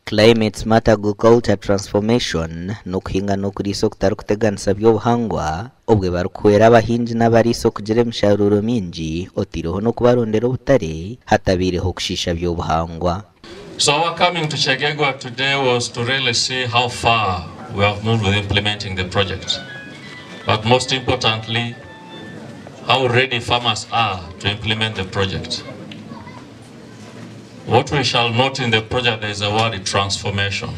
Climate Smart Agriculture Transformation n'okuhinga n'okuriisa okutarikuteganisa by'obuhangwa obwe barikuhwera abahingi n'abariisa okugira emisharuuro mingi oteireho n'okubarondera obutare hatabaireho kushiisha by'obuhangwa. So our coming to Kyegegwa today was to really see how far we have moved with implementing the project. But most importantly, how ready farmers are to implement the project. What we shall note in the project is a word transformation.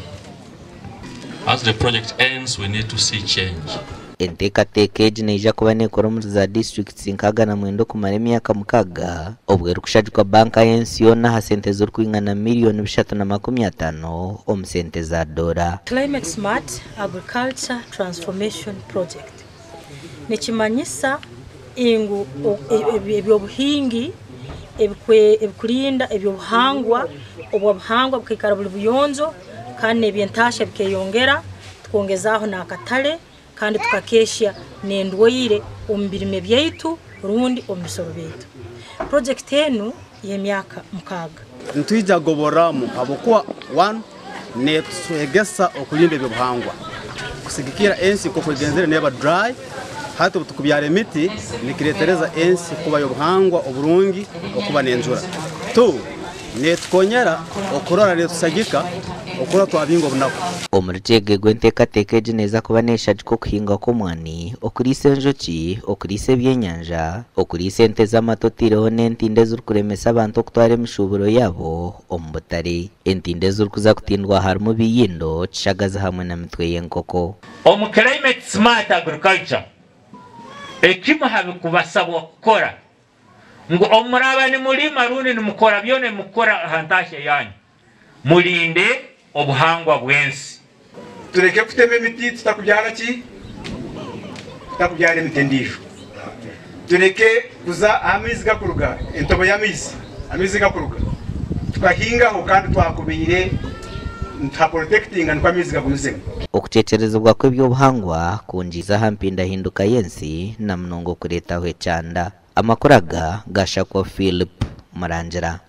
As the project ends, we need to see change. Enteekateeka egi neija kuba neekora omuri za disiturikiti 69 okumara emyaka 6 obwo erikushagikwa banka y'ensi yoona aha sente zirikwingana miriyoni 350 omu sente za doora. Climate Smart Agriculture Transformation Project nikimanyisa ngu eby'obuhingi ebikurinda eby'obuhangwa obw'obuhangwa bukaikara buri buyonjo kandi n'eby'entaasya bikeyongera tukongezaaho n'akatare kandi tukakeshya n'endwaire omu birime byaitu rundi omu bisoro byaitu. Purojekiti enu y'emyaka 6. Nitwija kugoborramu habwokuba one neetwegesa okurinda ebyobuhangwa kusigikira ensi nk'oku egenzere neeba dry hati obu tukubyara emiti nikireetereza ensi kuba y'obuhangwa oburungi okuba n'enjura. Two neetukonyera okurora neetusagika okurora twabinga obunaku. Omuri Kyegegwa enteekateeka egi neeza kuba neeshagika okuhinga kw'omwani, okuriisa enjoki, okuriisa ebyenyanja, okuriisa ente z'amata oteireho n'entindo ezirikuremesa abantu okutwara emishuuburo yaabo omu butare. Entindo ezirikuza kutindwa harimu Biyindo, Kishagazi hamwe na Mitwe y'enkoko. Omu Climate Smart Agriculture, ekimwe aha bikubasabwa kukora ngu obu muraaba nimurima rundi nimukora byona ebi mukukora aha ntaahya yaanyu, murinde obuhangwa bw'ensi. Tureke kutema emiti tutakubyara ki? Tutakubyara emiti endiijo. Tureke kuza aha maizi gakuruga, entobo y'amaizi, amaizi gakuruga, tukahingaho kandi twakubaire nituhaprotectinga nikwo amaizi gagumizemu. Okucwekyerezibwa kw'eby'obuhangwa kwongyize aha mpindahinduka y'ensi na munonga okureetaho ekyanda. Amakuru aga gashakwa Philip Murangira.